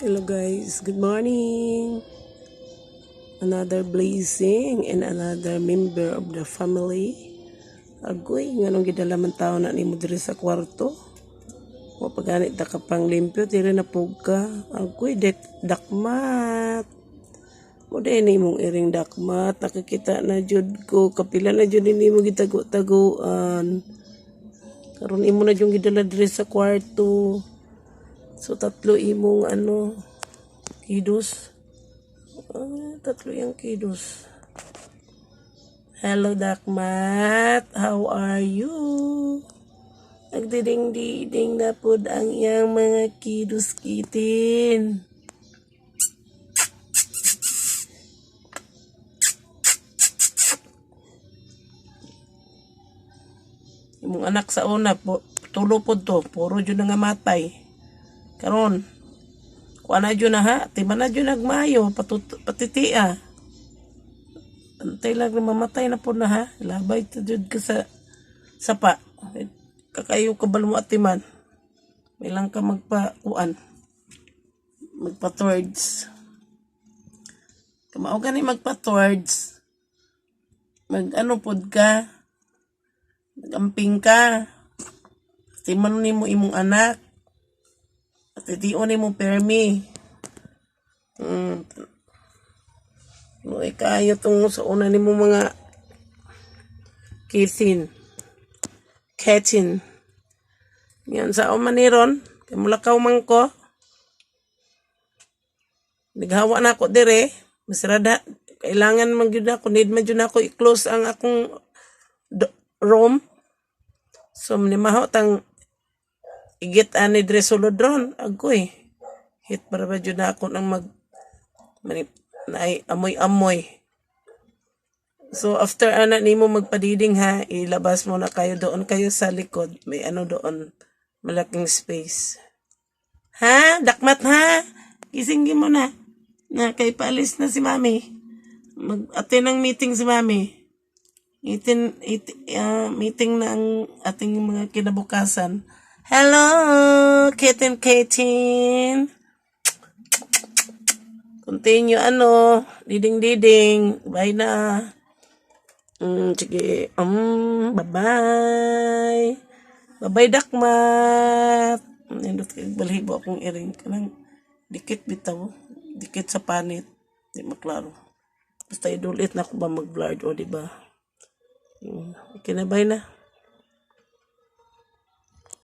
Hello guys, good morning. Another blessing and another member of the family. Agoy, nganong gidala man tao na nimo diri sa kwarto? Wa pa ganit ta ka pang limpyo, diri na pug ka. Agoy, dek, dakmat. Mo din imong iring dakmat, nakakita na jud ko, kapila na jud nimo gitago-taguan. Karon imo na jud gidala diri sa kwarto. So tatlo imong ano, kiddos. Ah, tatlo yung kiddos. Hello, Dakmat. How are you? Nagdiding-diding na pod ang iyang mga kiddos kitin. Imong anak sa una, po, tulo pod to, puro jud na nga matay. Karon, kuha na jud na ha, timan na jud nagmayo, patitia. Antay lang na mamatay na po na ha. Labay ta jud ka sa sapa. Kakayo kabalo mo atiman. May lang ka magpa-kuan. Magpa-towards. Kamao gani magpa-towards. Mag-ano pod ka. Magamping ka. Timan nimo imong anak. At itiyon nimo permi. No, kaayo tong sa una nimo mga kitin. Ketin. Yan sa maniron. Kay mulakaw man ko. Naghawa na ako dire. Masarada. Kailangan man gyud ako. Need man gyud ako i-close ang akong room. So nimaho tang igit ani dire sulod ron. Agoy. Hit para ba jud na ako nang mag mani, naay amoy-amoy. So after ana nimo magpadiding ha, ilabas mo na kayo doon kayo sa likod. May ano doon, malaking space. Ha? Dakmat ha? Gisingin mo na. Na kay paalis na si Mami. Mag-attend ng meeting si Mami. Meeting na ang ating mga kinabukasan. Hello, Kitten Kitten. Continue ano, diding diding. Bye na. Sige. Bye-bye. Bye-bye, Dakmat. Nindot kay balhibo akong iring. Kanang dikit bitaw. Dikit sa panit. Di maklaro. Basta idulit na ako ba mag-blurred o di ba? Okay na, bye na.